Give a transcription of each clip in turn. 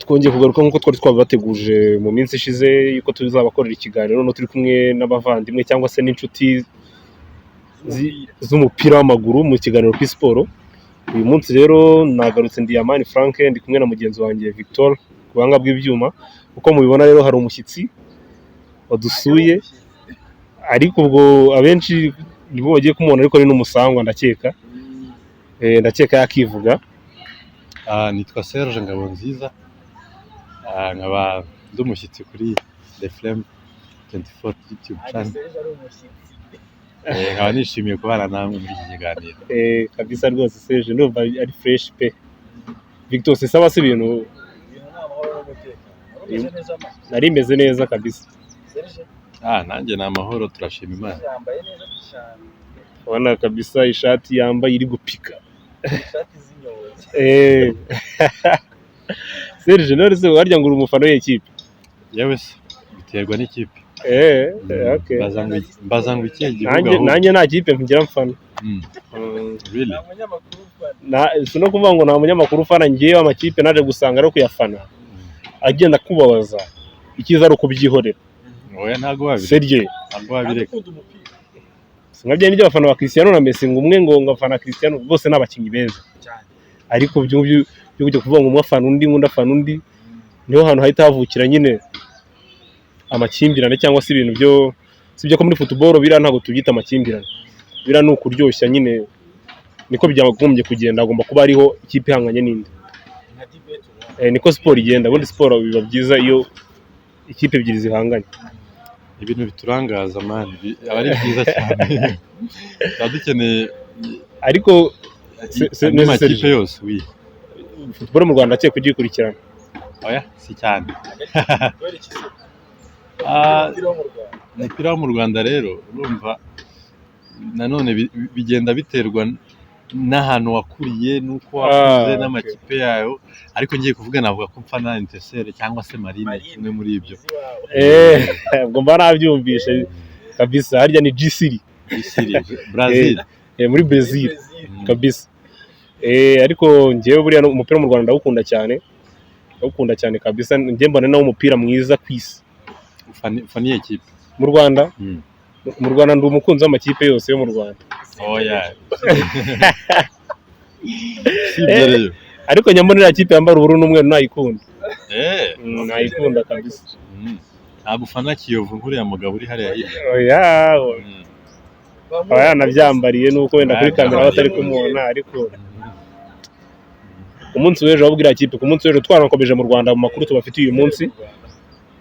Twongeye kugaruka nk'uko twari twabibateguje mu minsi ishize yuko tuzabakorera ikiganiro. Noneho turi kumwe n'abavandimwe cyangwa se n'inshuti z'umupira w'amaguru mu kiganiro kuri siporo. Uyu munsi rero nagarutse, ndi Yamani Frank, ndi kumwe na mugenzi wanjye Victor ku buhanga bw'ibyuma. Uko mubibona rero, hari umushyitsi wadusuye, ariko ubwo abenshi nibo bagiye kumubona, ariko ni n'umusangwa ndakeka. Ndakeka yakivuga. Nitwa Serge Ngabonziza, nkaba ndi umushyitsi kuri The Flame 24 YouTube channel. Nkaba nishimiye kubana namwe muri iki kiganiro. Kabisa rwose Serge, ndumva ari fresh pe. Victor, c'est ça, se ibintu? Nari meze neza kabisa. Nanjye ni amahoro, turashima Imana. Ubona kabisa ishati yambaye iri gupika. Serge, none se warya ngo uri umufana w'iyi kipe? Yewe se, biterwa n'ikipe. Okay. Mbaza ngo ikihe gihugu Nanjye ahubwo? Nanjye nta kipe ngira mfana. Really? Si no kuvuga ngo nta munyamakuru ufana. Ngewe amakipe naje gusanga ari kuyafana agenda kubabaza, icyiza ari ukubyihorera. Oya, ntabwo wabireka. Serge. Ntabwo wabireka. Si nka bya by'abafana ba Cristiano na Messi, ngo umwe ngo afana Cristiano, bose ni abakinnyi beza, ariko byo kujya kuvuga ngo umwe afana undi, undi afana undi, niho hantu hahita havukira nyine amakimbirane cyangwa se ibintu byo si byo ko muri football biriya ntabwo tubyita amakimbirane, biriya ni ukuryoshya nyine, niko byakagombye kugenda. Hagomba kuba hariho ikipe ihanganye n'indi. Niko siporo igenda. Ubundi siporo biba byiza iyo ikipe ebyiri zihanganye. Ibintu biturangaza man, aba ari byiza cyane, tuba dukeneye Ariko andi neza makipe Serge. yose, oui. Football mu Rwanda akwiye kugikurikirana. Oya, si cyane. Umupira wo mu Rwanda rero, urumva nanone bigenda biterwa n'ahantu wakuriye n'uko wakuze n'amakipe yayo, ariko ngiye kuvuga navuga ko mfana Etincelles cyangwa se Marine, kimwe muri ibyo. Ubwo mba nabyumvishe kabisa. Harya ni G3? Misiri, Brazil. Muri Brazil kabisa. Ariko njyewe buriya umupira wo mu Rwanda ndawukunda cyane, ndawukunda cyane kabisa. Njye mbona nawo umupira mwiza ku isi. Ufana iyihe kipe? Mu Rwanda? Mu Rwanda ndi umukunzi w'amakipe yose yo mu Rwanda. Oya, si ibyo rero. Ariko nyamara iriya kipe yambara ubururu n'umweru nayikunda. Nayikunda kabisa. Ntabwo ufana Kiyovu nk'uriya mugabo uri hariya hirya? Oya, aba yanabyambariye, nuko wenda kuri kamera batari kumubona. Ariko ku munsi w'ejo ahubwo iriya kipe, ku munsi w'ejo twanakomeje mu Rwanda mu makuru tubafitiye uyu munsi,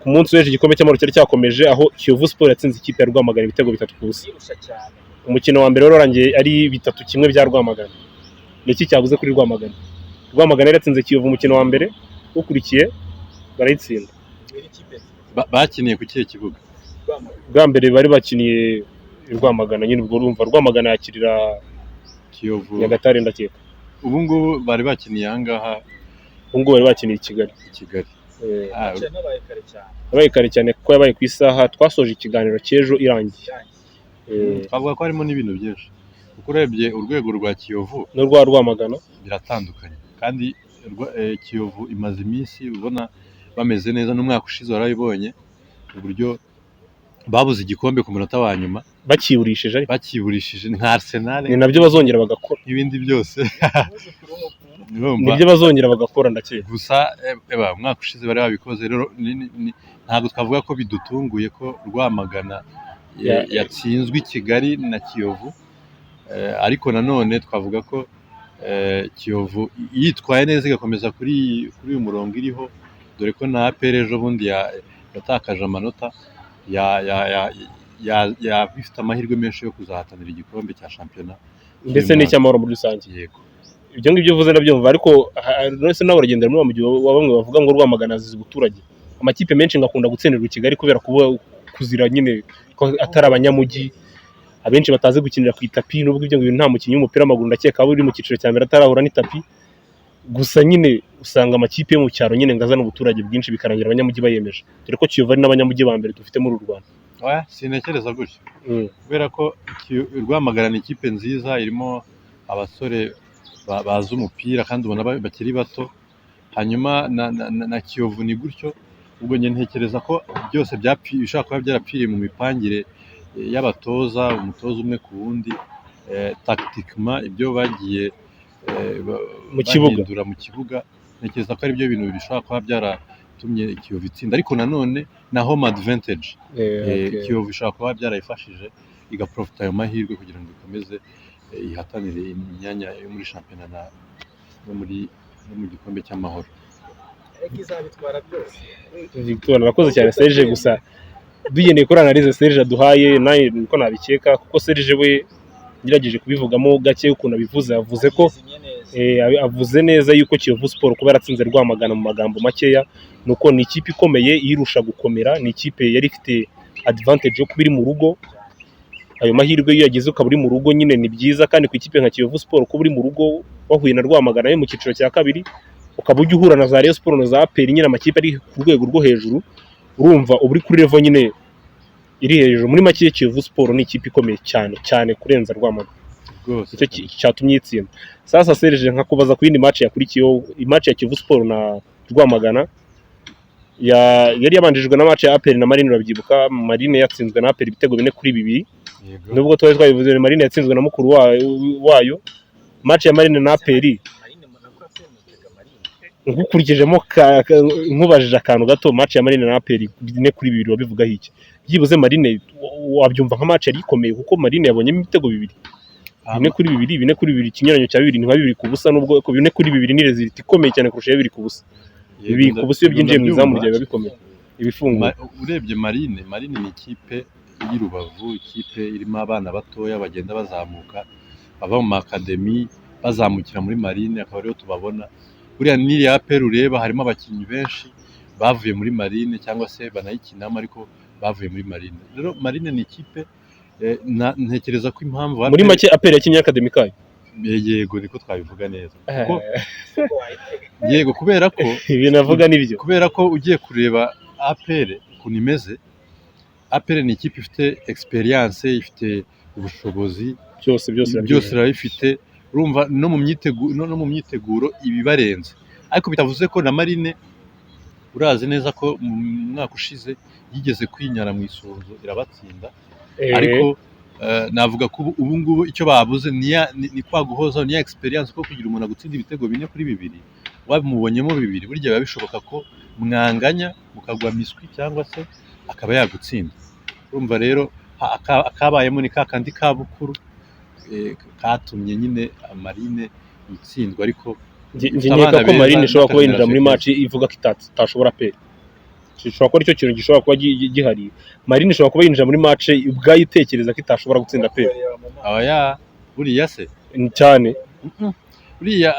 ku munsi w'ejo igikombe cy'amahoro cyari cyakomeje, aho Kiyovu Sport yatsinze ikipe ya Rwamagana ibitego 3-0. Umukino wa mbere wari warangiye ari 3-1 bya Rwamagana. Ni iki cyabuze kuri Rwamagana? Rwamagana yari yatsinze Kiyovu umukino wa mbere, ukurikiye barayitsinda. Bakiniye ku kihe kibuga? Bwa mbere bari bakiniye i Rwamagana nyine. Ubwo urumva Rwamagana yakirira Kiyovu. Nyagatare ndakeka. Ubu ngubu bari bakiniye ahangaha? Ubu ngubu bari bakiniye i Kigali. I Kigali. Yabaye kare cyane kuko yabaye ku isaha twasoje ikiganiro cy'ejo irangiye. Twavuga ko harimo n'ibintu byinshi, kuko urebye urwego rwa Kiyovu n'urwa Rwamagana biratandukanye, kandi Kiyovu imaze iminsi ubona bameze neza. N'umwaka ushize warabibonye uburyo babuze igikombe ku munota wa nyuma. Bakiburishije ariko. Bakiburishije nka Arsenal. Ni nabyo bazongera bagakora. N'ibindi byose. Urumva? Nibyo bazongera bagakora ndakeka. Gusa eba, umwaka ushize bari babikoze rero, ntabwo twavuga ko bidutunguye ko Rwamagana yatsinzwe i Kigali na Kiyovu. Ariko nanone twavuga ko Kiyovu yitwaye neza igakomeza kuri uyu murongo iriho, dore ko na APR ejo bundi yatakaje amanota, ifite amahirwe menshi yo kuzahatanira igikombe cya shampiyona ndetse cy'uyu mwaka. N'icy'amahoro muri rusange. Yego. Ibyo ngibyo uvuze ndabyumva, ariko none nawe uragendera muri wa mujyi wa bamwe bavuga ngo Rwamagana azize ubuturage. Amakipe menshi ngakunda gutsindirwa i Kigali kubera kuba kuzira nyine ko atari abanyamujyi, abenshi batazi gukinira ku itapi, nubwo ibyo bintu nta mukinnyi w'umupira w'amaguru ndakeka aba uri mu cyiciro cya mbere atarahura n'itapi. Gusa nyine usanga amakipe yo mu cyaro nyine ngo azana ubuturage bwinshi, bikarangira abanyamujyi bayemeje, dore ko Kiyovu ari n'abanyamujyi ba mbere dufite muri uru Rwanda. Oya, sintekereza gutyo, kubera ko Rwamagana ni ikipe nziza irimo abasore bazi umupira kandi ubona bakiri bato. Hanyuma na Kiyovu ni gutyo. Ubwo njye ntekereza ko byose bishobora kuba byarapfiriye mu mipangire y'abatoza, umutoza umwe ku wundi, tactiquement ibyo bagiye Mu kibuga. bahindura mu kibuga. Ntekereza ko ari byo bintu bishobora kuba byaratumye Kiyovu itsinda, ariko nanone na home advantage Kiyovu ishobora kuba byarayifashije, igaprofita ayo mahirwe kugira ngo ikomeze ihatanire imyanya yo muri shampiyona no muri no mu gikombe cy'amahoro. Ariko izabitwara byose. Victor, arakoze cyane. Serge, gusa dugendeye kuri analyse Serge aduhaye, nawe niko nabikeka, kuko Serge we ngerageje kubivugamo gake ukuntu abivuze, yavuze ko Yizimye neza. Avuze neza yuko Kiyovu Sport kuba yaratsinze Rwamagana, mu magambo makeya ni uko ni ikipe ikomeye irusha gukomera, ni ikipe yari ifite advantage yo kuba iri mu rugo. Ayo mahirwe iyo yagize ukaba uri mu rugo nyine ni byiza, kandi ku ikipe nka Kiyovu Sport kuba uri mu rugo wahuye na Rwamagana yo mu cyiciro cya kabiri, ukaba ujya uhura na za Rayon Sport na za APR, nyine amakipe ari ku rwego rwo hejuru, urumva uba uri kuri level nyine iri hejuru. Muri make, Kiyovu Sport ni ikipe ikomeye cyane cyane kurenza Rwamagana. Rwose. Nicyo cyatumye itsinda. Sasa Serge, nkakubaza ku yindi match yakurikiyeho, match ya Kiyovu Sport na Rwamagana yari yabanjirijwe na match ya APR na Marine. Urabyibuka, Marine yatsinzwe na APR ibitego 4-2. Yego. Nubwo twari twabivuze, Marine yatsinzwe na mukuru wayo. Match ya Marine na APR, Marine mbona ko yasemukaga Marine. Ngukurikijemo nkubajije akantu gato, match ya Marine na APR 4-2, wabivugaho iki? Byibuze Marine wabyumva nka match yari ikomeye, kuko Marine yabonyemo ibitego bibiri, 4-2, 4-2, ikinyuranyo cya bibiri ni nka 2-0, nubwo ko 4-2 ni result ikomeye cyane kurusha 2-0. 2-0 iyo byinjiye mu izamu ryawe biba bikomeye, ibifunguye. Urebye Marine ni ikipe y'i Rubavu, ikipe irimo abana batoya bagenda bazamuka, bava mu ma academy bazamukira muri Marine, akaba ariho tubabona. Buriya n'iriya APR ureba harimo abakinnyi benshi bavuye muri Marine cyangwa se banayikinamo ariko bavuye muri Marine. Rero Marine ni ikipe ntekereza ko impamvu Muri APR make, APR yakinnye academy kayo. Yego, niko twabivuga neza. Kuko yego, kubera ko Ibintu avuga nibyo. Kubera ko ugiye kureba APR ukuntu imeze, APR ni ikipe ifite experience, ifite ubushobozi. Byose byose. Byose irabifite. Urumva no mu myiteguro ibibarenze, ariko bitavuze ko na Marine, urazi neza ko mu mwaka ushize yigeze kwinyara mu isunzu irabatsinda. Ariko navuga ko ubu ngubu icyo babuze ni kwa guhozaho, ni ya experience, ko kugira umuntu agutsinda ibitego 4-2, wabimubonyemo bibiri, burya biba bishoboka ko mwanganya mukagwa miswi cyangwa se akaba yagutsinda. Urumva rero akabayemo ni ka kandi ka bukuru katumye nyine Marine itsindwa, ariko Njye ifite nkeka abana ko beza Marine ishobora kuba yinjira muri n'akagenerasiyo match ivuga ko itashobora APR. Gishobora kuba aricyo kintu gishobora kuba gihari. Marine ishobora kuba yinjira muri match ubwayo itekereza ko itashobora gutsinda APR. Aba ya buriya se Cyane. Buriya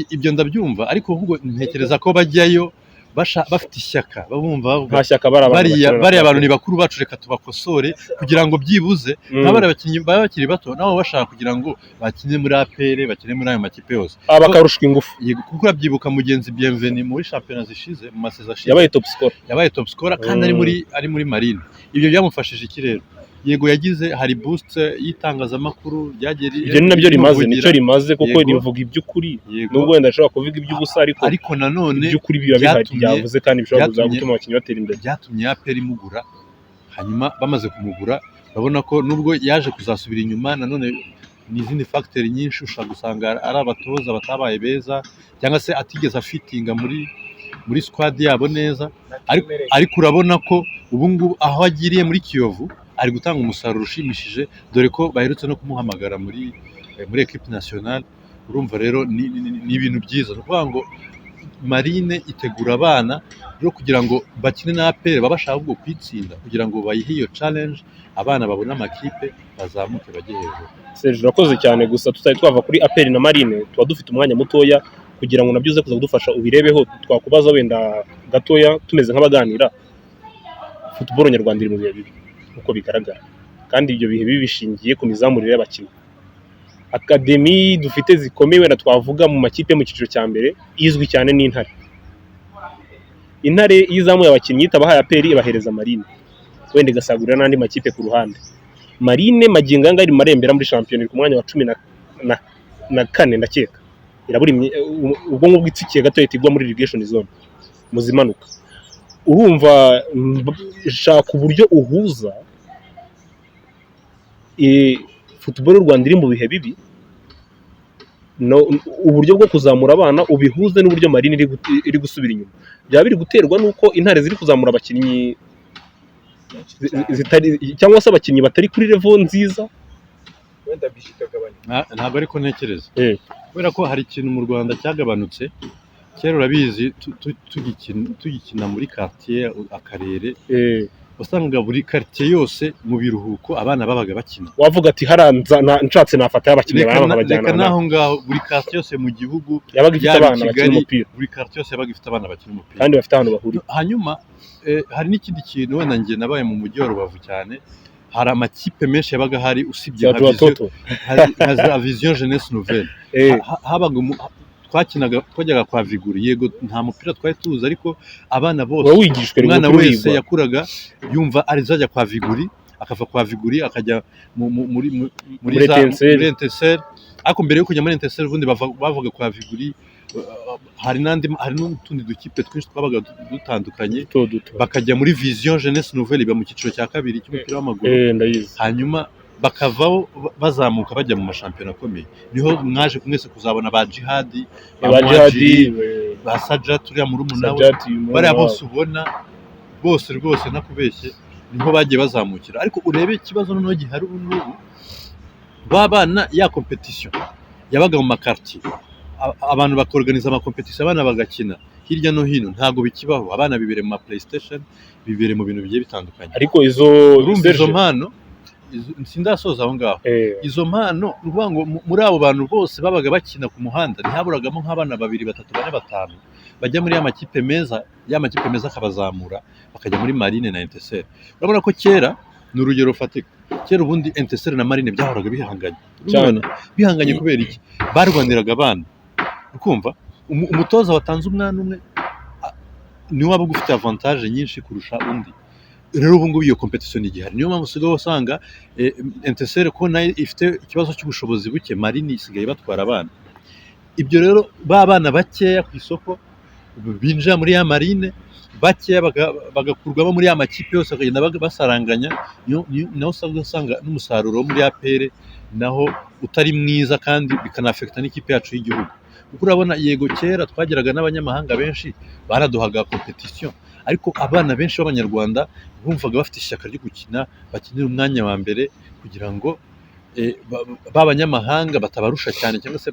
ibyo ndabyumva, ariko ahubwo ntekereza ko bajyayo bafite ishyaka, babumva bavuga Nta shyaka bari abantu bariya bakina na bariya APR. Bantu ni bakuru bacu, reka tubakosore kugira ngo byibuze nka bariya bakinnyi baba bakiri bato nabo bashaka kugira ngo bakine muri APR, bakine muri ayo makipe yose. Aba bakarushwa ingufu. Yego, kuko urabyibuka mugenzi Bienvenu muri shampiyona zishize, mu ma saison ashize, Yabaye top scorer. Yabaye top scorer kandi ari muri Marine. Ibyo byamufashije iki rero? Yego, yagize hari boost y'itangazamakuru ryagiye Ibyo ni nabyo rimaze. rimuvugira. Nicyo rimaze kuko rivuga iby'ukuri. Nubwo wenda ashobora kuvuga iby'ubusa, ariko Ariko nanone iby'ukuri biba bihari byavuze kandi bishobora kuza gutuma abakinnyi batera imbere. Byatumye APR imugura. Hanyuma bamaze kumugura, urabona ko nubwo yaje kuzasubira inyuma, nanone ni izindi facteur nyinshi, ushobora gusanga ari abatoza batabaye beza cyangwa se atigeze afitinga muri squad yabo neza, ariko urabona ko ubu ngubu aho agiriye muri Kiyovu ari gutanga umusaruro ushimishije, dore ko baherutse no kumuhamagara muri équipe nationale. Urumva rero ni ibintu byiza. Ni ukuvuga ngo Marine itegura abana rero kugira ngo bakine na APR, baba bashaka ahubwo kuyitsinda kugira ngo bayihe iyo challenge, abana babone amakipe bazamuke bajye hejuru. Serge, urakoze cyane. Gusa tutari twava kuri APR na Marine, tuba dufite umwanya mutoya kugira ngo nabyo uze kuza kudufasha ubirebeho. Twakubaza wenda gatoya tumeze nk'abaganira. Football nyarwanda iri mu bihe bibi uko bigaragara, kandi ibyo bihe bibi bishingiye ku mizamurire y'abakinnyi. Academy dufite zikomeye wenda twavuga mu makipe yo mu cyiciro cya mbere izwi cyane ni Intare. Intare iyo izamuye abakinnyi itabahaye APR, ibahereza Marine, wenda igasagurira n'andi makipe ku ruhande. Marine magingo aya ngaya iri mu marembera muri shampiyona, iri ku mwanya wa 14 ndakeka. Irabura ubwonko bwitsikiye gato ihita igwa muri relegation zone muzimanuka. Urumva, shaka uburyo uhuza football y'u Rwanda iri mu bihe bibi, no, uburyo bwo kuzamura abana ubihuze n'uburyo Marine iri gusubira inyuma. Byaba biri guterwa n'uko Intare ziri kuzamura abakinnyi benshi cyane. Zitari, cyangwa se abakinnyi batari kuri level nziza. Wenda bije ikagabanyuka. Ntabwo ariko ntekereza, kubera ko hari ikintu mu Rwanda cyagabanutse. Kera urabizi, tugikina muri quartier, akarere, wasangaga buri quartier yose mu biruhuko abana babaga bakina. Wavuga ati haranza nshatse nafata abakinnyi Reka baba nkabajyana reka aha. N'aho ngaho buri quartier yose mu gihugu, Yabaga ifite yaba i abana bakina Kigali, umupira. buri quartier yose yabaga ifite abana bakina umupira kandi bafite ahantu bahuriye. Hanyuma hari n'ikindi kintu, wenda njye nabaye mu mujyi wa Rubavu cyane, hari amakipe menshi yabaga ahari usibye za nka Vision, Toto. nka za Vision Jeunesse Nouvelle. Habaga twakinaga, twajyaga kwa Viguri. Yego nta mupira twari tuzi, ariko abana bose, Uba wigishwa umwana umupira wese wigwa. yakuraga yumva arizajya kwa Viguri, akava kwa Viguri akajya muri Muri Etincelle. Muri Etincelle. Ariko mbere yo kujya muri Etincelle ubundi bavaga kwa Viguri. Hari n'andi, hari n'utundi dukipe twinshi twabaga dutandukanye, duto duto, bakajya muri Vision Jeunesse Nouvelle iba mu cyiciro cya kabiri cy'umupira w'amaguru. Ndayizi. Hanyuma bakavaho bazamuka bajya mu mashampiyona akomeye. Niho mwaje mwese kuzabona ba Jihadi, ba ba Muhadjiri, Jihadi, ba Sajat uriya murumuna we, Sajati, murumuna bariya wabo. bose ubona bose rwose nakubeshye niho bagiye bazamukira. Ariko urebe ikibazo noneho gihari ubu ngubu, ba bana, ya competition yabaga mu makartier, abantu bakorganiza amakompetisiyo, abana bagakina hirya no hino, ntabwo bikibaho. Abana bibereye mu ma PlayStation, bibereye mu bintu bigiye bitandukanye. Ariko izo Urumva Serge, izo mpano sindasoza aho ngaho. Izo mpano, ni ukuvuga ngo muri abo bantu bose babaga bakina ku muhanda ntihaburagamo nk'abana babiri, batatu, bane, batanu bajya muri ya makipe meza, ya makipe meza akabazamura bakajya muri Marine na Etincelle. Urabona ko kera, ni urugero rufatika, kera ubundi Etincelle na Marine byahoraga bihanganye. Cyane. Urabona? Bihanganye kubera iki? Barwaniraga abana. Ukumva umutoza watanze umwana umwe niwe waba ugufite avantage nyinshi kurusha undi. Rero ubu ngubu iyo competition igihari, niyo mpamvu usigaye usanga Etincelle ko nayo ifite ikibazo cy'ubushobozi buke, Marine isigaye batwara abana. Ibyo rero, ba bana bakeya ku isoko binjira muri ya Marine, bakeya bagakurwamo muri ya makipe yose, bakagenda basaranganya. Naho usanga n'umusaruro wo muri APR naho utari mwiza, kandi bikanafekita n'ikipe yacu y'igihugu, kuko urabona yego kera twagiraga n'abanyamahanga benshi baraduhaga competition, ariko abana benshi b'abanyarwanda bumvaga bafite ishyaka ryo gukina, bakinira umwanya wa mbere kugira ngo ba banyamahanga batabarusha cyane, cyangwa se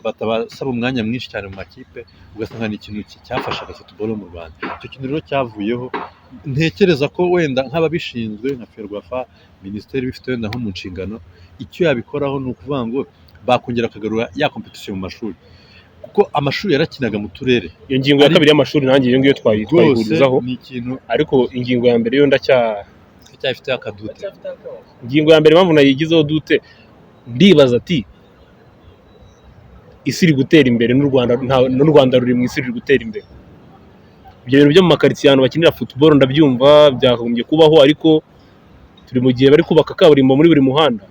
batabasaba umwanya mwinshi cyane mu makipe. Ugasanga ni ikintu cyafashaga football yo mu Rwanda. Icyo kintu rero cyavuyeho. Ntekereza ko wenda nk'ababishinzwe nka FERWAFA, minisiteri ibifite wenda nko mu nshingano, icyo yabikoraho ni ukuvuga ngo bakongera bakagarura ya competition mu mashuri, kuko amashuri yarakinaga mu turere. Iyo ngingo ya kabiri y'amashuri nanjye iyo ngiyo Rwose twayihurizaho. ni ikintu Ariko ingingo ya mbere yo ndacya cyafite akadoute. Baracyafite akabazo. Ingingo ya mbere, impamvu nayigizeho doute, ndibaza ati isi iri gutera imbere n'u Rwanda n'u Rwanda ruri mu isi ruri gutera imbere. Ibyo bintu byo mu makaritsiye ahantu bakinira football ndabyumva byakagombye kubaho, ariko turi mu gihe bari kubaka kaburimbo muri buri muhanda,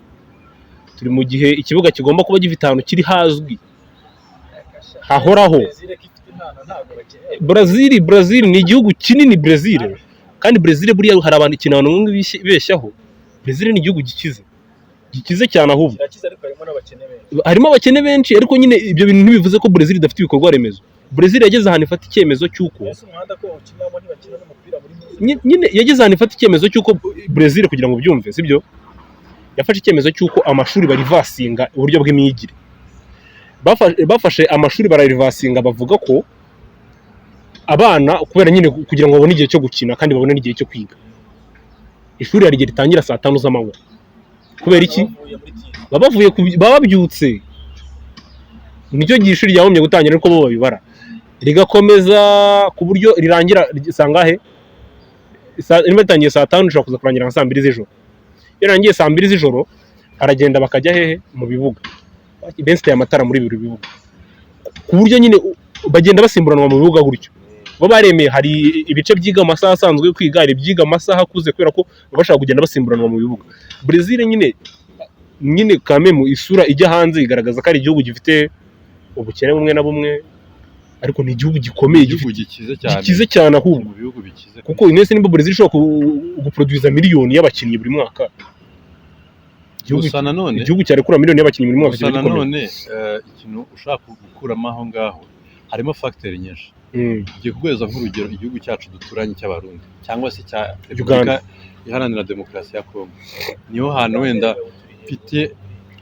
turi mu gihe ikibuga kigomba kuba gifite ahantu kiri hazwi hahoraho. Brezil ko ifite impano ntabwo bakeneye. Brazil ni igihugu kinini, Brazil. Kandi Brazil buriya hari abantu, ikintu abantu bamwe bibeshyaho, Brazil ni igihugu gikize, gikize cyane ahubwo. Kirakize, ariko harimo n'abakene benshi. Harimo abakene benshi, ariko nyine ibyo bintu ntibivuze ko Brazil idafite ibikorwa remezo. Brazil yageze ahantu ifata icyemezo cy'uko Mbese umuhanda ko ukinamo ntibakina n'umupira muri mwiza. Nyine yageze ahantu ifata icyemezo cy'uko Brazil, kugira ngo ubyumve, sibyo, yafashe icyemezo cy'uko amashuri barivasinga uburyo bw'imyigire. Bafashe amashuri bararivasinga, bavuga ko abana, kubera nyine kugira ngo babone igihe cyo gukina kandi babone n'igihe cyo kwiga, ishuri hari igihe ritangira saa 5 z'amanywa. Kubera iki? Bavuye muri TV. Baba bavuye baba babyutse, nicyo gihe ishuri ryagombye gutangira, ariko bo babibara rigakomeza ku buryo rirangira saa ngahe? Niba ritangiye saa 5, rishobora kuza kurangira nka saa 2 z'ijoro. Iyo rirangiye saa 2 z'ijoro, baragenda bakajya hehe? Mu bibuga. Bensitaye amatara muri buri bibuga ku buryo nyine bagenda basimburanwa mu bibuga gutyo. Bo baremeye, hari ibice byiga mu masaha asanzwe yo kwiga, hari ibyiga mu masaha akuze, kubera ko baba bashaka kugenda basimburanwa mu bibuga. Brazil nyine kamwe mu isura ijya hanze igaragaza ko ari igihugu gifite Ubukene bumwe na bumwe, ariko ni igihugu gikomeye, Igihugu gifite gikize cyane. Gikize cyane ahubwo. Mu bihugu bikize. Kuko inese nimba Brazil ishobora guproduza miliyoni y'abakinnyi buri mwaka, igihugu Gusa nanone igihugu cyarekura miliyoni y'abakinnyi buri mwaka gusa kiba gikomeye. Nanone ikintu ushaka gukuramo aho ngaho, harimo facteur nyinshi. Ngiye kuguhereza nk'urugero igihugu cyacu duturanye cy'Abarundi cyangwa se cya Uganda. Repubulika Iharanira Demokarasi ya Kongo, niho hantu wenda mfite.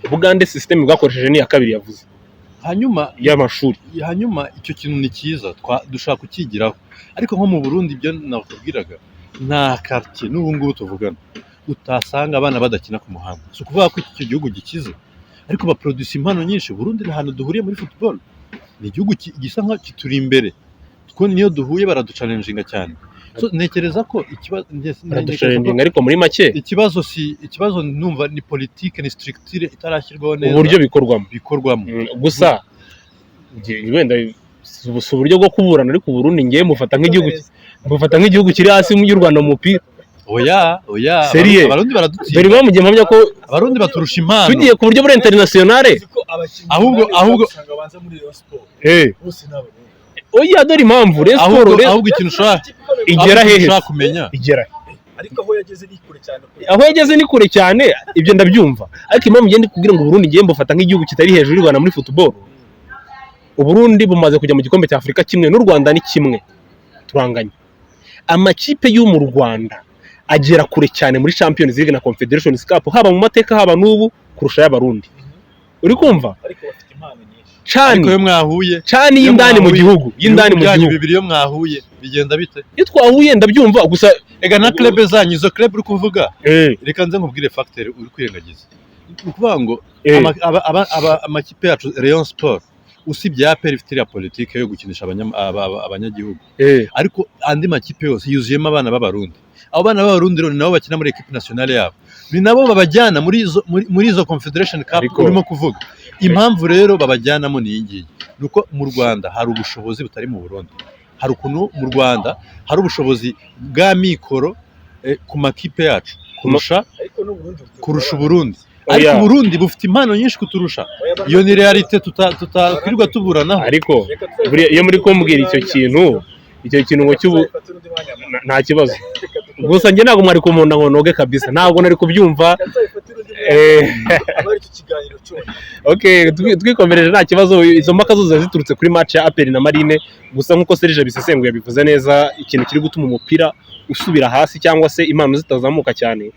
Bugande system bwakoresheje ni iya kabiri yavuze Hanyuma y'amashuri. Hanyuma icyo kintu ni cyiza, dushaka kukigiraho, ariko nko mu Burundi, ibyo nakubwiraga, nta quartier n'ubu ngubu tuvugana utasanga abana badakina ku muhanda. Si ukuvuga ko icyo gihugu gikize, ariko baproduce impano nyinshi. Burundi ni ahantu duhuriye muri football, ni igihugu gisa nkaho kituri imbere, kuko niyo duhuye baraduchallenginga cyane. So, ntekereza ko ikibazo Baraduchallenginga, ariko muri make ikibazo si ikibazo, numva ni politike, ni structure itarashyirwaho neza. Uburyo bikorwamo. Bikorwamo. Gusa wenda si uburyo bwo kuburana, ariko Uburundi ngewe mufata nk'igihugu kiri hasi y'u Rwanda mu mupira. Oya, oya. Sérieux? Abarundi Dore baradutsinda. impamvu ngiye mpamya ko Abarundi baturusha impano. Tugiye ku buryo buri internationale. Uzi ko abakinnyi Ahubwo usanga babanza muri Rayon Sport bose ni Abarundi. Oya, dore impamvu Rayon Ahubwo Sport ahubwo ikintu ushaka Igera ahubwo hehe? ushaka kumenya Igera Ariko aho yageze ni kure cyane. Aho yageze ni kure cyane, ibyo ndabyumva, ariko impamvu ngenda kubwira ngo Uburundi ngiye mbufata nk'igihugu kitari hejuru y'u Rwanda muri football, Uburundi bumaze kujya mu gikombe cya Afurika kimwe n'u Rwanda, ni kimwe, turanganya. Amakipe yo mu Rwanda agera kure cyane muri Champions League na Confederation Cup, haba mu mateka, haba n'ubu, kurusha ay'Abarundi, uri kumva? Ariko bafite impano nyinshi. Cani. Ariko iyo mwahuye Cani iyo y'indani mu mwahuye, gihugu, y'indani mu ibihugu byanyu gihugu. bibiri iyo mwahuye bigenda bite? Iyo twahuye ndabyumva gusa. Ega na club zanyu, izo club uri kuvuga, reka nze nkubwire facteur uri kwirengagiza. Ni ukuvuga ngo amakipe yacu, Rayon Sport, usibye APR ifite iriya politike yo gukinisha abanyagihugu, ariko andi makipe yose yuzuyemo abana b'Abarundi. Abo bana b'Abarundi rero ni nabo bakina muri équipe nationale yabo, ni nabo babajyana muri izo Confederation Cup urimo kuvuga. Impamvu rero babajyanamo ni iyi ngiyi: ni uko mu Rwanda hari ubushobozi butari mu Burundi. Hari ukuntu mu Rwanda hari ubushobozi bwa mikoro ku makipe yacu kurusha Ariko n'Uburundi butegura kurusha abana. Uburundi. Oya. Ariko Uburundi bufite impano nyinshi kuturusha. Oya, Iyo ni réalité tutakwirirwa tuburanaho. Ariko Reka tuzabifate buriya iyo muri kumbwira icyo undi kintu, mwanya. icyo kintu ngo Reka cy'ubu tuzabifate undi mwanya. Nta kibazo. Reka dukomeze. Gusa njye ntabwo mwari kumunda ngo noge kabisa, ntabwo nari kubyumva. Reka tuzabifate undi mwanya. Aba ari cyo kiganiro cyonyine. Okay, twikomereje, nta kibazo. Izo mpaka zose ziba ziturutse kuri match ya APR na Marine. Gusa nk'uko Serge abisesenguye, yabivuze neza, ikintu kiri gutuma umupira usubira hasi cyangwa se impano zitazamuka cyane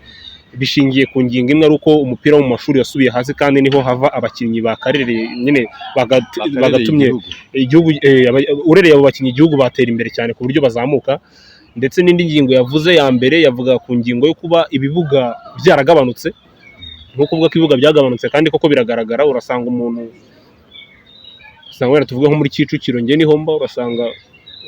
bishingiye ku ngingo imwe, ari uko umupira wo mu mashuri wasubiye hasi, kandi niho hava abakinnyi bakarereye nyine Bakarereye bagatumye igihugu. Igihugu urereye abo bakinnyi, igihugu batera imbere cyane ku buryo bazamuka. Ndetse n'indi ngingo yavuze ya mbere, yavuga ku ngingo yo kuba ibibuga byaragabanutse, nko kuvuga ko ibibuga byagabanutse, kandi koko biragaragara. Urasanga umuntu, usanga wenda tuvuge nko muri Kicukiro, njye niho mba, urasanga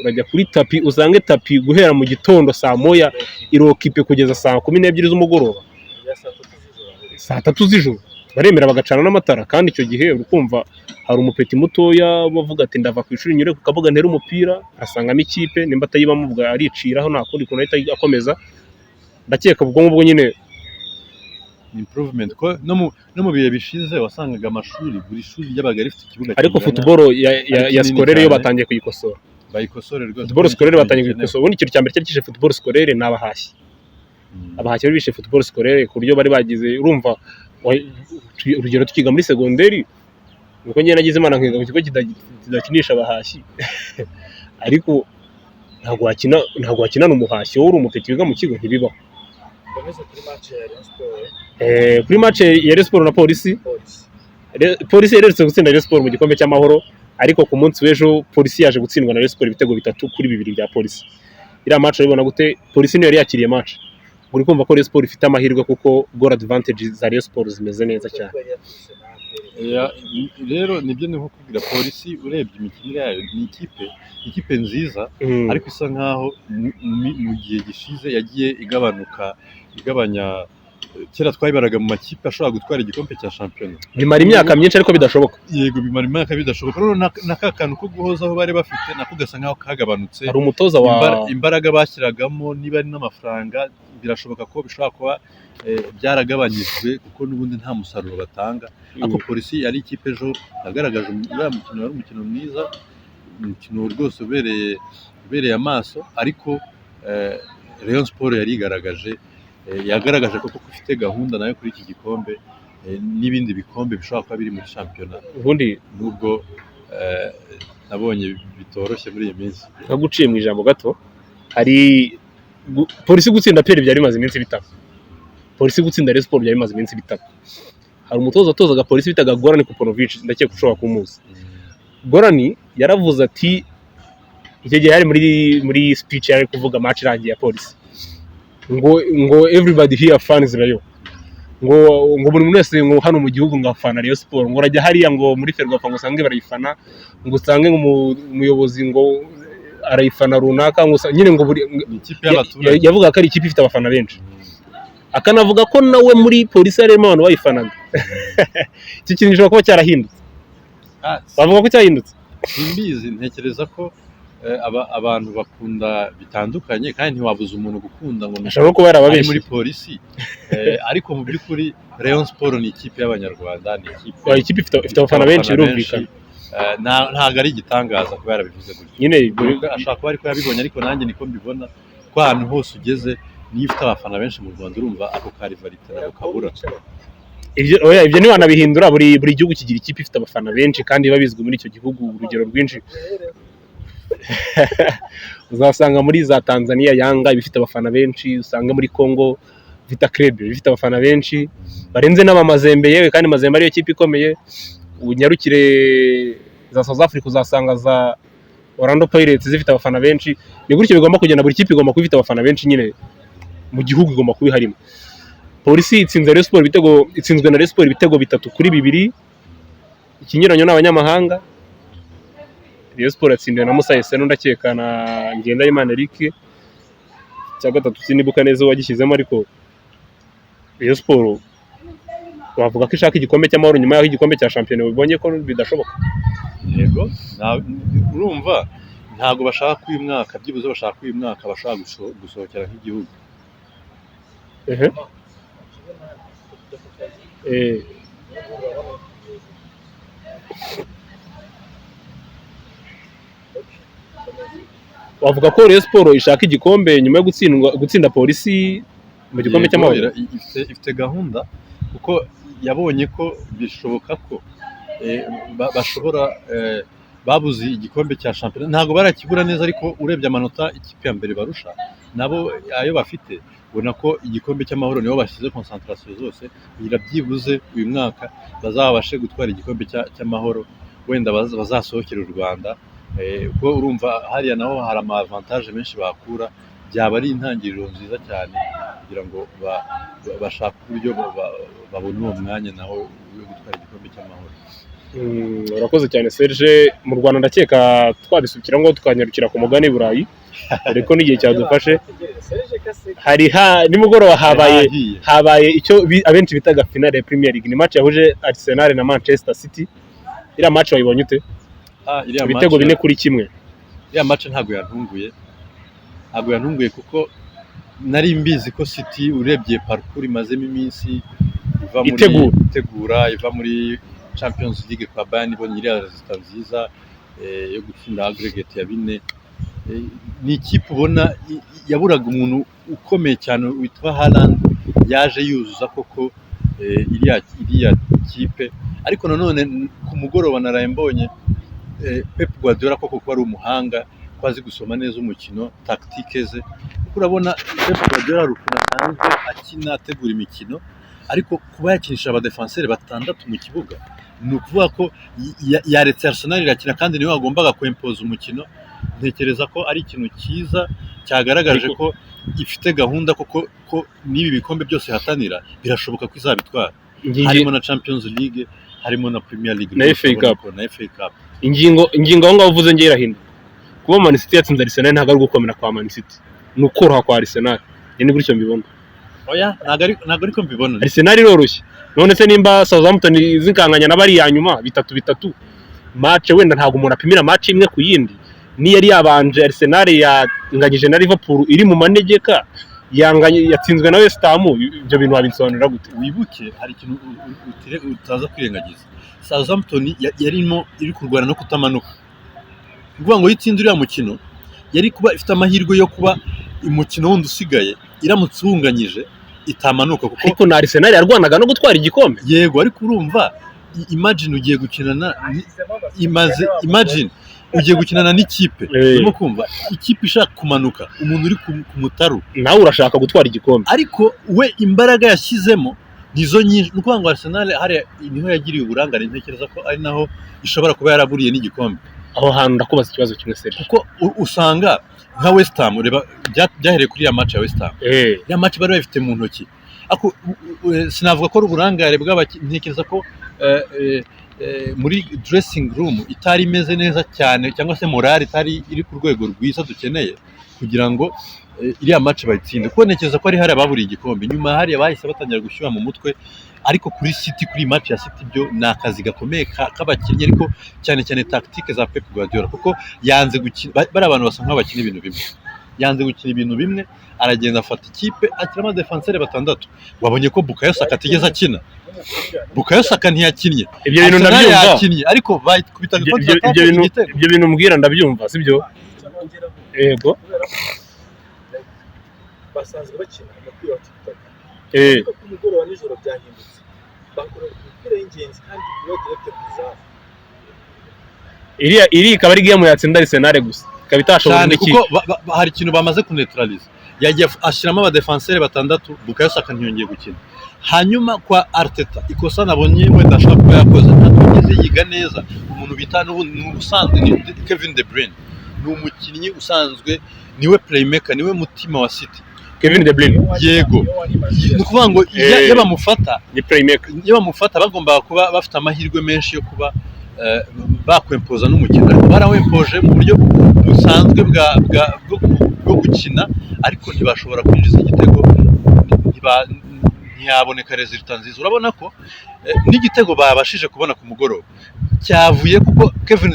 urajya kuri tapis, usange tapis guhera mu gitondo saa 1 iri occupé kugeza saa 12 z'umugoroba. Ya saa 3 z'ijoro. Saa 3 z'ijoro baremera bagacana n'amatara. Kandi icyo gihe uri kumva hari umupeti mutoya bavuga ati: "Ndava ku ishuri nyure ku kabuga ntere umupira," asangamo ikipe, nimba atayibamo ubwo ariciraho, nta kundi kuntu ahita akomeza. Ndakeka ubwo ngubwo nyine Improvement ko no mu bihe bishize wasangaga amashuri, buri shuri ryabaga rifite ikibuga Ariko kingana. football ya Ari kinini scolaire yo cyane. batangiye kuyikosora. Bayikosore rwose. Football scolaire batangiye Gikenewe. kuyikosora. Ubundi ikintu cya mbere cyari kishe football scolaire ni abahashyi. Abahashyi bari bishe football scolaire ku buryo bari bagize, urumva, urugero tukiga muri segonderi, nuko njye nagize Imana nkiga mu kigo kidakinisha abahashyi, ariko ntabwo wakinana umuhashyi wowe uri umupeti wiga mu kigo, ntibibaho. Komeze kuri match ya Rayon Sport. Kuri match ya Rayon Sport na Polisi. Polisi. Polisi iherutse gutsinda Rayon Sport mu gikombe cy'amahoro, ariko ku munsi w'ejo Polisi yaje gutsindwa na Rayon Sport ibitego 3-2 bya Polisi. Iriya match urabibona gute? Polisi niyo yari yakiriye match, uri kumva ko Rayon Sport ifite amahirwe kuko goal advantage za Rayon Sport zimeze neza cyane. Yari yaturutse na APR. Rero nibyo ni nko kubwira Polisi, urebye imikinire yayo ni ikipe nziza, ariko isa nkaho mu gihe gishize yagiye igabanuka, igabanya. Kera twayibaraga mu makipe ashobora gutwara igikombe cya shampiyona. Bimara imyaka myinshi ariko bidashoboka. Yego, bimara imyaka bidashoboka. Rero na ka kantu ko guhozaho bari bafite nako gasa nkaho kagabanutse. Hari umutoza wa Imbaraga bashyiragamo, niba ari n'amafaranga, Birashoboka ko bishobora kuba byaragabanyijwe kuko n'ubundi nta musaruro batanga. Ariko Polisi yari ikipe ejo yagaragaje uriya mukino wari umukino mwiza, umukino rwose ubereye amaso. Ariko Rayon Sport yari igaragaje, yagaragaje ko koko ifite gahunda nayo kuri iki gikombe n'ibindi bikombe bishobora kuba biri muri shampiyona, Ubundi nubwo nabonye bitoroshye muri iyi minsi. Nkaguciye mu ijambo gato, hari Polisi gutsinda APR byari bimaze iminsi bitatu, Polisi gutsinda Rayon Sport byari bimaze iminsi 3. Hari umutoza watozaga Polisi bitaga Goran Kuponovic, ndakeka ushobora kumuzi. Goran yaravuze ati, icyo gihe yari muri speech, yari kuvuga match irangiye ya Polisi, ngo "Everybody here fans Rayon", ngo buri muntu wese ngo hano mu gihugu ngo afana Rayon Sport, ngo urajya hariya ngo muri Ferwafa ngo usange barayifana, ngo usange ngo umuyobozi ngo arayifana runaka, ngo nyine ngo buri Ni ikipe y'abaturage. Yavugaga ko ari ikipe ifite abafana benshi, akanavuga ko nawe muri Polisi harimo abantu bayifanaga. Iki kintu gishobora kuba cyarahindutse. Bavuga ko cyahindutse. Simbizi, ntekereza ko abantu bakunda bitandukanye kandi ntiwabuza umuntu gukunda ngo ni Ashobora no kuba ari yarababeshye. muri Polisi. Ariko mu by'ukuri Rayon Sport ni ikipe y'Abanyarwanda, ni ikipe Ikipe ifite abafana benshi, birumvikana. Ntabwo ari igitangaza kuba yarabivuze gutyo. Nyine Ashobora kuba ariko yabibonye, ariko nanjye niko mbibona, ko ahantu hose ugeze niyo ufite abafana benshi mu Rwanda, urumva ako ka rivalité ntabwo kabura. Ibyo, oya, ibyo ntiwanabihindura. Buri gihugu kigira ikipe ifite abafana benshi kandi biba bizwi muri icyo gihugu. Urugero rwinshi uzasanga muri za Tanzania Yanga iba ifite abafana benshi, usanga muri Congo Vita Club iba ifite abafana benshi barenze n'abamazembe, yewe kandi Mazembe ariyo kipe ikomeye. Unyarukire za South Africa, uzasanga za Orlando Pirates zifite abafana benshi. Ni gutyo bigomba kugenda, buri kipe igomba kuba ifite abafana benshi nyine mu gihugu, igomba kuba iharimo. Polisi itsinze Rayon Sport ibitego, itsinzwe na Rayon Sport ibitego 3-2. Ikinyuranyo ni abanyamahanga. Rayon Sport yatsindiwe na Musa Esenu, ndakeka, na Ngendahimana Eric. Icya gatatu sinibuka neza uwagishyizemo, ariko Rayon Sport wavuga ko ishaka igikombe cy'Amahoro nyuma y'aho igikombe cya shampiyona bibonye ko bidashoboka. Yego, urumva ntabwo bashaka ko uyu mwaka, byibuze bashaka ko uyu mwaka bashaka gusohokera nk'igihugu. Ehe. Wavuga ko Rayon Sport ishaka igikombe nyuma yo gutsinda Polisi mu gikombe Yego, cy'Amahoro? Ifite gahunda kuko yabonye ko bishoboka ko bashobora, babuze igikombe cya shampiyona, ntabwo barakibura neza, ariko urebye amanota ikipe ya mbere barusha nabo ayo bafite, ubona ko igikombe cy'Amahoro nibo bashyize concentration zose kugira byibuze uyu mwaka bazabashe gutwara igikombe cy'Amahoro, wenda bazasohokere u Rwanda, kuko urumva hariya naho hari ama avantage menshi bakura. Byaba ari intangiriro nziza cyane kugira ngo bashake uburyo babona uwo mwanya nawo wo gutwara igikombe cy'Amahoro. Urakoze cyane, Serge. Mu Rwanda ndakeka twabisukira ngo tukanyarukira ku mugani Burayi, dore ko n'igihe cyadufashe. Hari ha nimugoroba habaye Hahiye. Habaye icyo abenshi bitaga finale ya Premier League. Ni match yahuje Arsenal na Manchester City. Iriya match wayibonye ute? Ah, iriya Ibitego 4-1. Iriya match ntabwo yantunguye, ntabwo yantunguye kuko nari mbizi ko City, urebye parcours imazemo iminsi iva muri Itegura. Itegura, iva muri Champions League kwa Bayern, ibonye iriya résultat nziza yo gutsinda aggregate ya 4. Ni ikipe ubona yaburaga umuntu ukomeye cyane witwa Haaland, yaje yuzuza koko iriya kipe. Ariko nanone ku mugoroba naraye mbonye Pep Guardiola koko ko ari umuhanga, ko azi gusoma neza umukino, tactique ze, kuko urabona Pep Guardiola hari ukuntu asanzwe akina ategura imikino, ariko kuba yakinisha abadefanseri batandatu mu kibuga ni ukuvuga ko yaretse Arsenal irakina kandi niwe wagombaga kwempoza umukino. Ntekereza ko ari ikintu cyiza cyagaragaje Ariko ko ifite gahunda koko, ko n'ibi bikombe byose ihatanira birashoboka ko izabitwara, harimo na Champions League, harimo na Premier League Na rwose FA urabona Cup. ko na FA Cup. Ingingo aho ngaho uvuze ngiye irahinduka. Kuba Man City yatsinze Arsenal ntabwo ari ugukomera kwa Man City, ni ukoroha kwa Arsenal. Njye ni gutyo mbibona. Oya, ntabwo ariko mbibona. Arsenal iroroshye. None se nimba Southampton zikanganya na bari ya nyuma 3-3, match wenda ntabwo umuntu apimira match imwe ku yindi. Niyo yari yabanje, Arsenal yanganyije na Liverpool iri mu manegeka. Yanganye, yatsinzwe na West Ham. Ibyo bintu wabisobanurira gute? Wibuke hari ikintu utaza kwirengagiza. Southampton yarimo iri kurwana no kutamanuka. Ni ukuvuga ngo iyo itsinze uriya mukino, yari kuba ifite amahirwe yo kuba umukino wundi usigaye, iramutse iwunganyije, itamanuka kuko Ariko na Arsenal yarwanaga no gutwara igikombe. Yego, ariko urumva, imagine ugiye gukinana imaze, imagine ugiye gukinana n'ikipe, urimo kumva, ikipe ishaka kumanuka, umuntu uri ku mutaru. Nawe urashaka gutwara igikombe. Ariko we imbaraga yashyizemo nizo nyinshi. Ni ukuvuga ngo Arsenal hariya niho yagiriye uburangare, ntekereza ko ari naho ishobora kuba yaraburiye n'igikombe. Aho hantu ndakubaza ikibazo kimwe, Serge. Kuko usanga nka West Ham, reba byahereye kuri ya match ya West Ham, ya match bari bafite mu ntoki. Ariko sinavuga ko ari uburangare bw'abakinnyi, ntekereza ko muri dressing room itari imeze neza cyane, cyangwa se morale itari iri ku rwego rwiza dukeneye kugira ngo iriya match bayitsinde, kuko ntekereza ko ari hariya baburiye igikombe. Nyuma hariya bahise batangira gushyuha mu mutwe. Ariko kuri City, kuri iyi match ya City, byo ni akazi gakomeye k'abakinnyi, ariko cyane cyane tactique za Pep Guardiola, kuko yanze gukina, bariya abantu basa nkaho bakina ibintu bimwe, yanze gukina ibintu bimwe, aragenda afata ikipe ashyiramo défenseurs batandatu. Wabonye ko Bukayo Saka atigeze akina, Bukayo Saka ntiyakinnye. Ibyo bintu Arsenal ndabyumva. yakinnye, ariko bayikubitaga contre-attaque Ibyo bintu igitego. Ibyo bintu mbwira ndabyumva, sibyo? Yego. Kubera ko like, basanzwe bakina umupira wa tiki-taka, ariko ku mugoroba nijoro byahindutse, bakora imipira y'ingenzi kandi iba direct ku izamu. Iriya iri ikaba ari game yatsinda Arsenal gusa, ikaba itashobora Cyane. indi kipe. Kuko hari ikintu bamaze kuneutraliza, yagiye ashyiramo abadefanseri batandatu, Bukayo Saka ntiyongeye gukina. Hanyuma kwa Arteta, ikosa nabonye wenda ashobora kuba yakoze, ntabwo yigeze yiga neza umuntu bita n'ubundi ni ubusanzwe ni Kevin De Bruyne, ni umukinnyi usanzwe, niwe playmaker, niwe mutima wa City. Kevin De Bruyne. Yego, ni ukuvuga ngo iyo bamufata Ni playmaker. Iyo bamufata bagombaga kuba bafite amahirwe menshi yo kuba bakwempoza n'umukino, ariko barawempoje mu buryo busanzwe bwo gukina, ariko ntibashobora kwinjiza igitego, ntiyaboneka résultat nziza. Urabona ko n'igitego babashije kubona ku mugoroba cyavuye kuko Kevin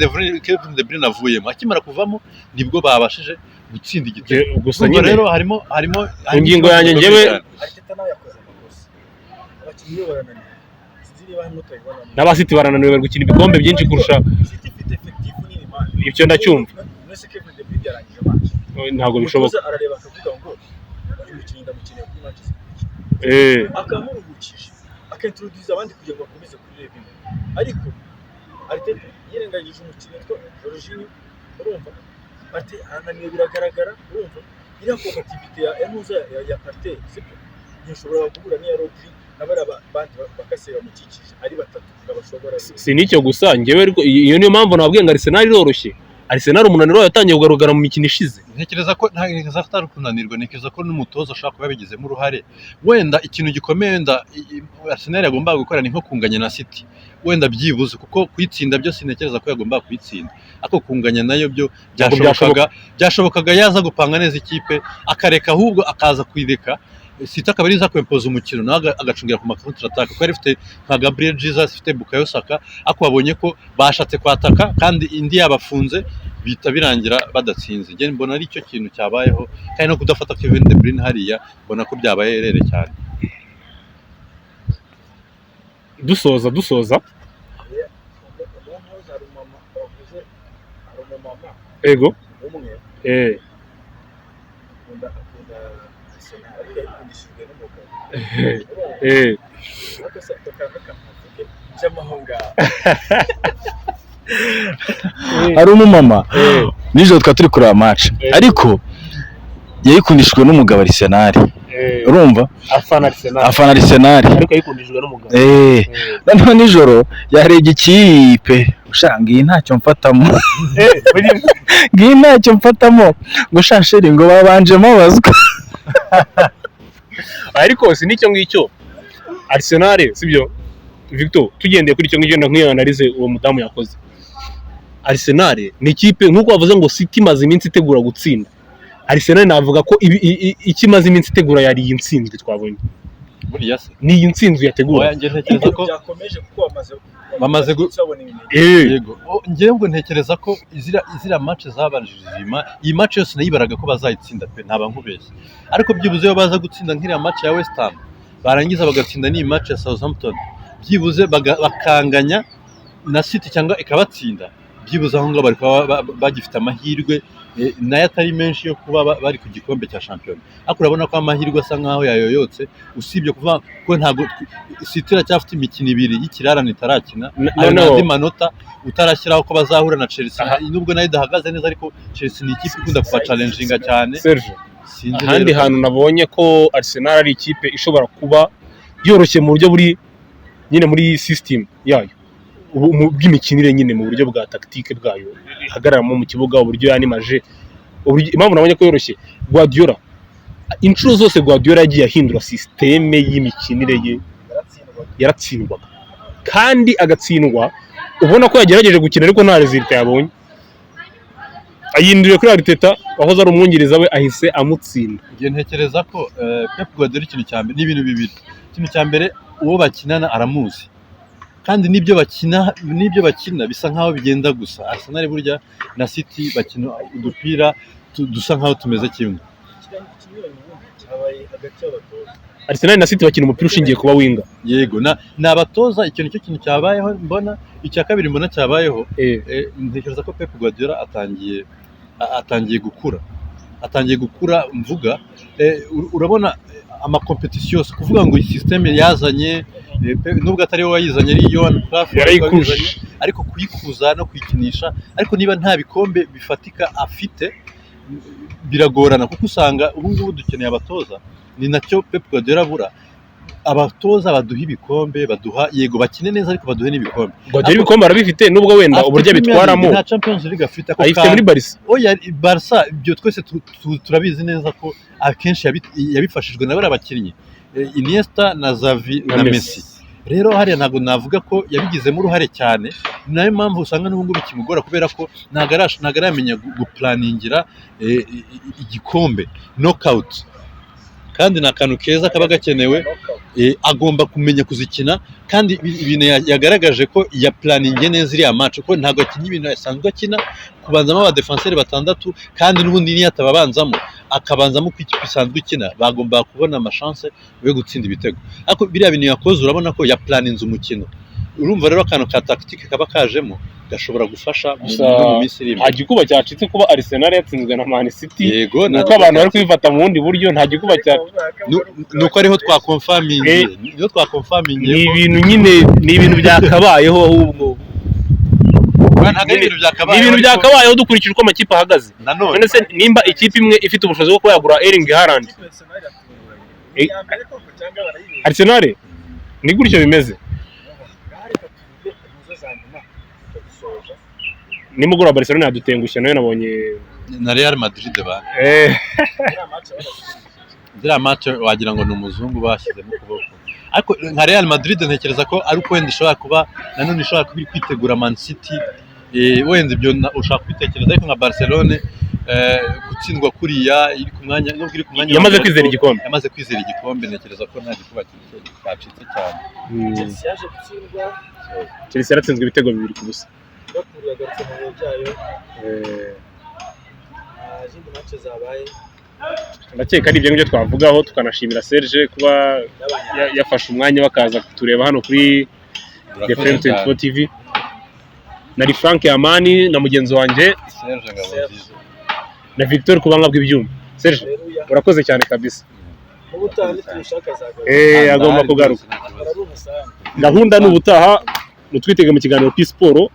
De Bruyne avuyemo. Akimara kuvamo nibwo babashije gutsinda igitego. Gusa Urumva nyine rero harimo harimo harimo Ingingo ikibazo yanjye gikomeye njyewe cyane. Arteta nawe yakoze amakosa, abakinnyi be barananiwe, sinzi niba hamwe utabibonamo. N'aba City barananiwe, bari gukina ibikombe byinshi kurusha. City ifite effectif nini, man. Ibyo ndacyumva. None Kevin De Bruyne yarangije match? Ntabwo bishoboka. Umutoza arareba akavuga ngo uyu mukinnyi ndamukeneye kuri match zikurikira, akamuruhukisha, akintroduza abandi kugira ngo bakomeze kuri level imwe. Ariko Arteta yirengagije umukinnyi witwa Jorginho. Urumva Partey arananiwe, biragaragara. Urumva iriya combativité ya Ntuza ya Partey, sibyo? Ntishobora guhura n'iya Rodri na bariya bandi bakase bamukikije ari batatu ngo bashobora. Si n'icyo gusa njyewe, ariko iyo niyo mpamvu nababwiye ngo Arsenal iroroshye. Arsenal umunaniro wayo yatangiye kugaragara mu mikino ishize. Ntekereza ko atari kunanirwa, ntekereza ko n'umutoza ashobora kuba yabigizemo uruhare. Wenda ikintu gikomeye wenda Arsenal yagombaga gukora ni nko kunganya na City wenda byibuze, kuko kuyitsinda byo sintekereza ko yagombaga kuyitsinda, ariko kunganya nayo byo Ntabwo. byashobokaga yaza gupanga neza ikipe, akareka ahubwo akaza kuyireka City akaba ariza kwempoza umukino, nawe agacungira ku ma counter attack, kuko yari ifite nka Gabriel Jesus, ifite Bukayo Saka. Ariko babonye ko bashatse kwataka kandi indi yabafunze, bihita birangira badatsinze. Njye mbona ari cyo kintu cyabayeho, kandi no kudafata Kevin De Bruyne hariya mbona ko byabaye erreur cyane. Dusoza. Umuntu, hari umumama wavuze, hari umumama Ego. umwe akunda Arsenal, ariko yayikundishijwe n'umugabo. Ariko se ako kantu kamuvuge cy'amaho ngaho? Hari umumama, nijoro twari turi kureba match, ariko yayikundishijwe n'umugabo Arsenal. Urumva? Afana Arsenal. Afana Arsenal. Ariko yayikundishijwe n'umugabo. Noneho nijoro yarebye ikipe, ushanga iyi ntacyo mfatamo, ngiyi ntacyo mfatamo, ngo sha chéri, ngo babanjemo abazwa. Ariko si n'icyo ngicyo, Arsenal, sibyo Victor? Tugendeye kuri icyo ngicyo na nk'iyo analyse uwo mudamu yakoze, Arsenal ni ikipe, nk'uko bavuze ngo City imaze iminsi itegura gutsinda, Arsenal navuga ko icyo imaze iminsi itegura yari iyi ntsinzwi twabonye. Buriya se Ni iyi ntsinzi yategura. Oya, njye ntekereza ko Byakomeje kuko Bamaze babona ibimenyetso. Yego. Njyewe ngo ntekereza ko izira match zabanjirije iyi match yose nayibaraga ko bazayitsinda pe, ntaba nkubeshye. Ariko byibuze iyo baza gutsinda nk'iriya match ya West Ham, barangiza bagatsinda n'iyi match ya Southampton, byibuze bakanganya na City cyangwa ikabatsinda, byibuze aho ngaho bari kuba bagifite amahirwe, nayo atari menshi, yo kuba bari ku gikombe cya shampiyona. Ariko urabona ko amahirwe asa nkaho yayoyotse, usibye kuvuga ko ntabwo City iracyafite imikino ibiri y'ikirarane itarakina. Ayo Noneho n'andi manota utarashyiraho ko bazahura na Chelsea, Aha. nubwo nayo idahagaze neza, ariko Chelsea ni ikipe ikunda kubachallenginga cyane. Serge, Sinzi ahandi rero. hantu nabonye ko Arsenal ari ikipe ishobora kuba yoroshye mu buryo buri nyine muri system yayo, bw'imikinire nyine, mu buryo bwa tactique bwayo ihagararamo mu kibuga, uburyo yanimaje, uburyo, impamvu nabonye ko yoroshye, Guardiola, inshuro zose Guardiola yagiye ahindura système y'imikinire ye, Yaratsindwaga. Yaratsindwaga, kandi agatsindwa ubona ko yagerageje gukina ariko nta résultat yabonye. Ayinduriye kuri Arteta wahoze ari umwungiriza we, ahise amutsinda. Njye ntekereza ko Pep Guardiola, ikintu cya mbere ni ibintu bibiri. Ikintu cya mbere, uwo bakinana aramuzi, kandi n'ibyo bakina bisa nkaho bigenda gusa. Arsenal burya na City bakina udupira dusa nkaho tumeze kimwe. Ikinyuranyo ubundi cyabaye hagati y'abatoza. Arsenal na City bakina umupira ushingiye kuba winger. Yego, ni abatoza, icyo nicyo kintu cyabayeho mbona. Icya kabiri mbona cyabayeho, ntekereza ko Pep Guardiola atangiye gukura, atangiye gukura mvuga, urabona, amakompetisiyo yose, kuvuga ngo iyi système yazanye, nubwo atari we wayizanye, ari Johan Cruyff Yarayikuje. wayizanye, ariko kuyikuza no kuyikinisha, ariko niba nta bikombe bifatika afite biragorana, kuko usanga ubu ngubu dukeneye abatoza. Ni nacyo Pep Guardiola abura, abatoza baduha ibikombe, baduha, yego bakine neza, ariko baduhe n'ibikombe. Guardiola ibikombe arabifite, nubwo wenda Afite uburyo Premier League, abitwaramo. Nta Champions League afite ako Ayifite muri kanya. Barca. Oya, Barca ibyo twese turabizi neza ko akenshi yabifashijwe na bariya bakinnyi, Iniesta na Xavi Na na Messi. Messi. Rero hariya ntabwo navuga ko yabigizemo uruhare cyane. Ni nayo mpamvu usanga n'ubu ngubu bikimugora, kubera ko ntabwo aramenya guplaningira igikombe knockout, kandi ni akantu keza kaba gakenewe. Agomba kumenya kuzikina, kandi ibintu yagaragaje ko yaplaninge neza iriya match, ko ntabwo akinnye ibintu asanzwe akina, kubanzamo abadefanseri batandatu, kandi n'ubundi niyo atababanzamo akabanzamo uko ikipe isanzwe ikina, bagomba kubona amachance yo gutsinda ibitego. Ariko biriya bintu yakoze, urabona ko yaplaninze umukino. Urumva rero akantu ka tactique kaba kajemo gashobora gufasha Gusa no mu minsi iri nta imbere. gikuba cyacitse kuba Arsenal yatsinzwe na Man City. Yego. Nuko abantu bari kubifata mu bundi buryo, nta gikuba cya Nuko ariho twakonfamingiye, niho twakonfamingiye Ni ko ibintu nyine, ni ibintu byakabayeho ahubwo. Ntabwo ari ibintu byakabayeho, Ni ibintu ariko byakabayeho dukurikije uko amakipe ahagaze. Nanone None se nimba ikipe imwe ifite ubushobozi bwo kuba yagura Erling Haaland, Arsenal ni gutyo bimeze. Nimugoroba Barcelona yadutengushye nayo nabonye. Na Real Madrid ba ziriya match wagira ngo ni umuzungu bashyizemo ukuboko. Ariko nka Real Madrid ntekereza ko ari uko wenda ishobora kuba nanone ishobora kuba iri kwitegura Man City, wenda ibyo ushobora kubitekereza. Ariko nka Barcelone, gutsindwa kuriya iri ku mwanya, nubwo iri ku mwanya wa Yamaze mbere, kwizera ariko igikombe. Yamaze kwizera igikombe, ntekereza ko nta gikuba cyacitse cyane. Chelsea yaje gutsindwa. Chelsea yaratsinzwe ibitego 2-0. Liverpool yagarutse mu bihe byayo. Nta zindi match zabaye. Ndakeka ari ibyo ngibyo twavugaho, tukanashimira Serge kuba yafashe umwanya bakaza kutureba hano kuri The Frame 24 TV. Nari Frank Amani na mugenzi wanjye Serge Ngabonziza. Na Victor kubanga bw'ibyuma. Serge, Haleluya. urakoze cyane kabisa. N'ubutaha nitubishaka azagaruka. Agomba kugaruka. Akora ari umusanzu. Gahunda ni ubutaha mutwitege mu kiganiro P Sport.